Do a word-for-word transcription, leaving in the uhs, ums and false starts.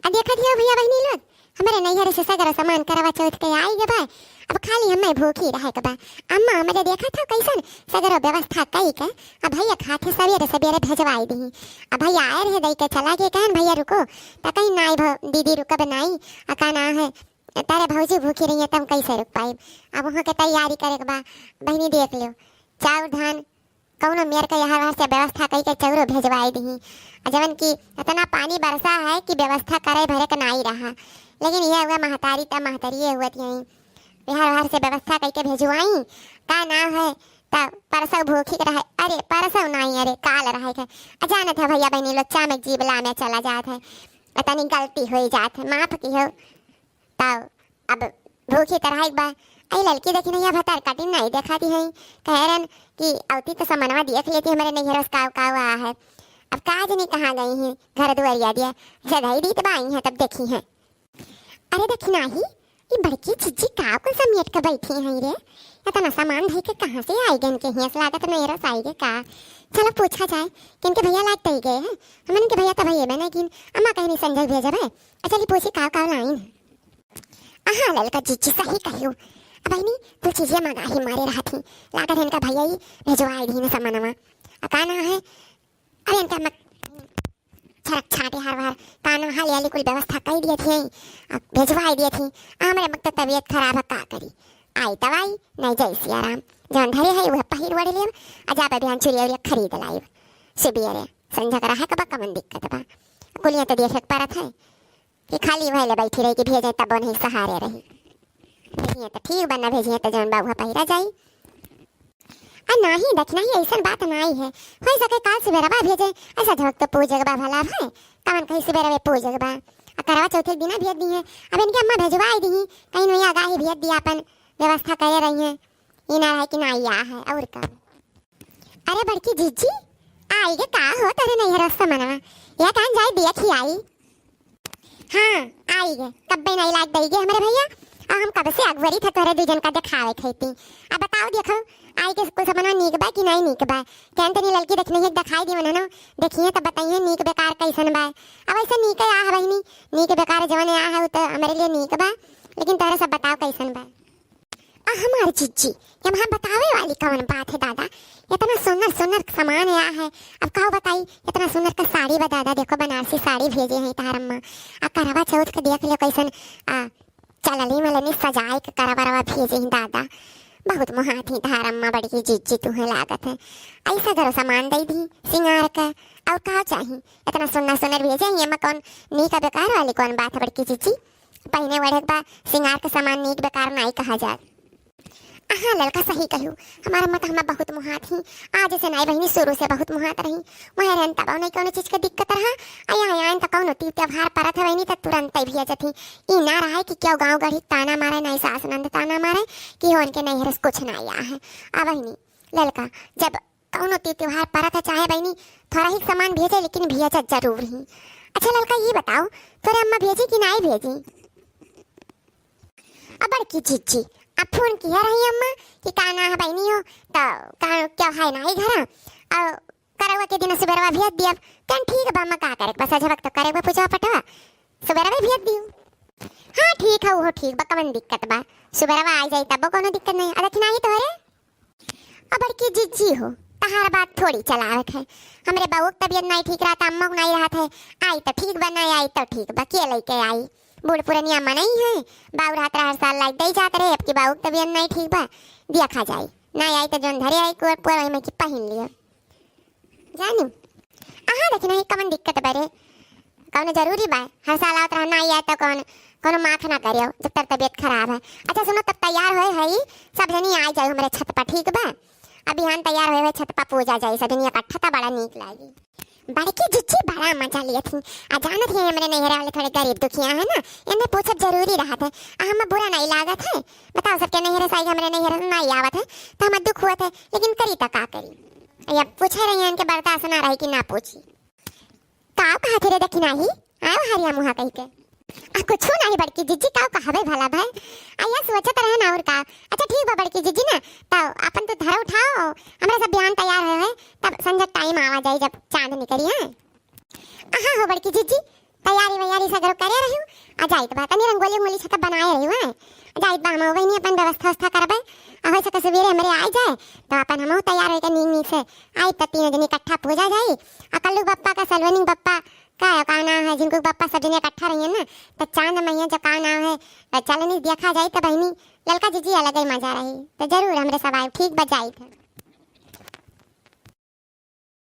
अब देखत हियो भइया बहिनी लोग, हमरे नैहर से सगरो सामान करवा चौथ के आई गे बा। अब खाली हम्मे भूखी रहे के बा। अम्मा हमरे देखत हो कइसन सगरो व्यवस्था कई के, अब भइया खाते सबेरे सबेरे भेजवाई दिही। अब भइया आए रहे, दई के चला गए, कहन भइया रुको, त कहीं नाई भौ-, दीदी रुकब नाई, आ का ना है, तारे भौजी भूखी रही है, तब कैसे रुक पाई। अब वहाँ के तैयारी करे के बा, बहिनी देख लियो, चाउर धान कौनो मेर के यहाँ से व्यवस्था कई के चौरो भेजवाई दिही। आ जवन कि इतना पानी बरसा है कि व्यवस्था करे भरे के नाई रहा, लेकिन यह हुआ महतारी त महतारिये हुआ थी, यहाँ से व्यवस्था कई के भेजवाई, का नाम है, त परसौ भूखी के रहे, अरे परसौ नाई, अरे काल रहे के। आ जानत है भइया बहिनी लोग, चामे जीव लामे चला जात है, इतनी गलती हो जात है, माफ किहो। तब अब भूखी त रहे के बा। आई ललकी देखी नहीं, भतार कटिन नाई देखाती है, कह रहन कि अवती त समनवा देख लेती हमरे नैहर से काव काव आ है। अब का जनी कहाँ गई हैं, घर दुआरिया दिया, जगह ही दीत बाई हैं, तब देखी हैं। अरे देखी नाही, ई बड़की जिज्जी का कुल समेट के बैठी हैं रे? इतना सामान धई के कहाँ से आई गन के हियाँ से लागत नैहर से आई गे का? चलो पूछा जाए, किनके भइया लाग तई गए हैं? हमन के भइया त भइये बने गिन, अम्मा कहनी संजय भेजब है। अच्छा, चली पूछी काव काव लाइन। अहाँ ललका जिज्जी सही कहियो। अब बहिनी, कुल चीजें मंगाही मारे रहत ही। लागत है इनका भइया ही भेजवाए दी न सामानवा। आ का ना है? अरे इनका मत छरक छाटे हर बार। का ना हाली हाली कुल व्यवस्था कई दिए थी। आ भेजवाए दिए थी। आ हमरे मत तो तबीयत खराब है, का करी? आई तब आई, नहीं जय सिया राम। जौन धरे है वह पहिर ओढ़ लेब। आ जाबे बिहान चुरिया उरिया खरीद लाइब। सुबियरे संझा के रहे के बा, कमन दिक्कत बा? कुलिया तो देखे के परत है। कि खाली वहले बैठी रही कि भेजे तब नहीं सहारे रही। भेजिए तो ठीक बा, ना भेजिए तो जौन बा उहा पहिरा जाई। आ नाही, देख नाही, ऐसन बात नाही है। हो सके काल सुबेरवा भेजे, ऐसा झोंक तो पूजे के बा भला भाई। कवन कही सुबेरवे पूजे के बा। आ करवा चौथे के दिना भेज दी है। अब इनके अम्मा भेजवाई दी, कहीं नहीं आगाही भेज दिया, अपन व्यवस्था करे रही है। ये ना रहे कि ना या है, और का। अरे बड़की जिज्जी, आई गे का हो तोरे नैहर से मनवा? या कान जाए देख ही आई। हाँ, आई गे, कब्बे नहीं लाग दई गे हमरे भइया। आ हम कब से अगुवरी था तोरे दू जन का देखावे खैती। अब बताओ देखो, आई के कुल समनवा नीक बा कि नहीं नीक बा? कहन तनी ललकी देखने ही देखाई दी उन्होंने, देखिए तब बताइए नीक बेकार कैसन बा। अब ऐसे नीक आ है बहिनी, नीक बेकार जवन आ है उ तो हमरे लिए नीक बा, लेकिन तोरे सब बताओ कैसन बा? आ हमार जिज्जी, ये वहाँ बतावे वाली कवन बात है दादा? इतना सुंदर सुंदर सामान आया है, अब का बताई, इतना सुंदर का साड़ी बा दादा, देखो बनारसी साड़ी भेजे हैं तार अम्मा। आ करवा चौथ के देख लो कैसन, आ चलनी मलनी सजाए के करवा रवा भेजे हैं दादा। बहुत मोहात ही तार अम्मा बड़की जिज्जी तुहे लागत है। ऐसा घरो सामान दे दी सिंगार का, और का चाही? इतना सुंदर सुंदर भेजे हैं, ये में कौन नीक बेकार वाली कौन बात है बड़की जिज्जी? पहिने ओढ़े के बा, सिंगार के सामान नीक बेकार नाई कहा जात। हाँ ललका सही कहू, हमार अम्मा तो हमें बहुत मुहात ही। आज से नाई बहिनी, शुरू से बहुत मुहात रही। वहाँ रहन तब नहीं कौनो चीज के दिक्कत रहा। आ यहाँ आयन तो कौनो ती त्योहार परत है बहिनी तो तुरंत ही भेजत ही। ई ना रहा कि क्यों गाँव गढ़ी ताना मारे, नाई सास नंद ताना मारे कि हो उनके नैहर से कुछ ना आया है। आ बहिनी ललका, जब कौनो ती त्योहार परत है चाहे बहिनी थोड़ा ही सामान भेजे, लेकिन भेजत जरूर ही। अच्छा ललका, ये बताओ, तोरे अम्मा भेजी कि नाई भेजी? अब बड़की जिज्जी अब फोन किया रही अम्मा कि का ना है बहिनी हो, तो का क्या है नाई घर, और करवा के दिन सुबेरवा भेज दिया। कहन ठीक बा अम्मा, का करे बस अजबक तो करे बा पूजा पटवा, सुबेरवा भेज दियो। हाँ ठीक है, वो ठीक बा, कवन दिक्कत बा, सुबेरवा आ जाई तब कोनो दिक्कत नहीं। अरे कि नाही तोहरे अब बड़की जिज्जी हो, तहार बात थोड़ी चलावत है। हमरे बहू के तबीयत नाई ठीक रहत, अम्मा के नाई रहत है। आई तो ठीक बा, नाई आई तो ठीक बा, के लेके आई? बूढ़ पुरनिया मनई है, बाऊ रहत रहे हर साल लाई दे जात रहे, अब की बहू के तबीयत नाई ठीक बा, दिया खा जाई। नाई आई तो जौन धरे आई कुआर पुआर वही में की पहिन लियो। जानी? अहाँ देखी नहीं कमन दिक्कत बरे, कौनो जरूरी बा? हर साल आवत रहा, ना आया तो कौन, कौनो माफ ना करियो जब तोर तबीयत खराब है। अच्छा सुनो, तब तैयार होए है, सब जनी आ जाए हमरे छत पर, ठीक बा? अब बिहान तैयार होए है, छत पर पूजा जाए सब जनी इकट्ठा, तो बड़ा नीक लागी। बड़की जिज्जी बड़ा मजा लियत ही। आ जानत ही हमरे नैहरे वाले थोड़े गरीब दुखिया है ना, इनमें पूछब जरूरी रहत है। आ हम बुरा नहीं लागत है, बताओ सबके नैहरे से आई, हमरे नैहरे से नहीं आवत है, तो हम दुख हुआ थे, लेकिन करी तो का करी? अब पूछे रही इनके बर्दाश्त ना रही कि ना पूछी। का कहत रे देखी नाही? आयो हरिया मुहा कहि के। आ कुछो नाही बड़की जिज्जी, का कहबे भला भाई? आ या सोचत रहे ना और का। अच्छा ठीक बा बड़की जिज्जी ना, तब अपन तो धरा उठाओ, हमरा सब बिहान तैयार होए है, तब संझा टाइम आवा जाई जब चांद निकली है। हाँ हो बड़की जिज्जी, तैयारी वैयारी सगरो करे रहिउ, आ जाइत बा तनी रंगोली उंगोली छता बनाए रहिउ, हैं? आ जाइत बा हम बहिनी अपन व्यवस्था व्यवस्था करबे, आ होइ सके सुबेरे हमरे आइ जाए, तो अपन हमहू तैयार होइके नीक नीक से आई, त तीनों जनी इकट्ठा पूजा जाई। आ कल्लू बप्पा का, सलवनी बप्पा का, का नाम है, जिनको बप्पा सब जने इकट्ठा रहिए ना, तो चांद मैया जो का नाम है, चलनी देखा जाई, तो बहिनी ललका जिजी अलग ही मजा रही। तो जरूर हमरे सब आए, ठीक बा, जाइत है।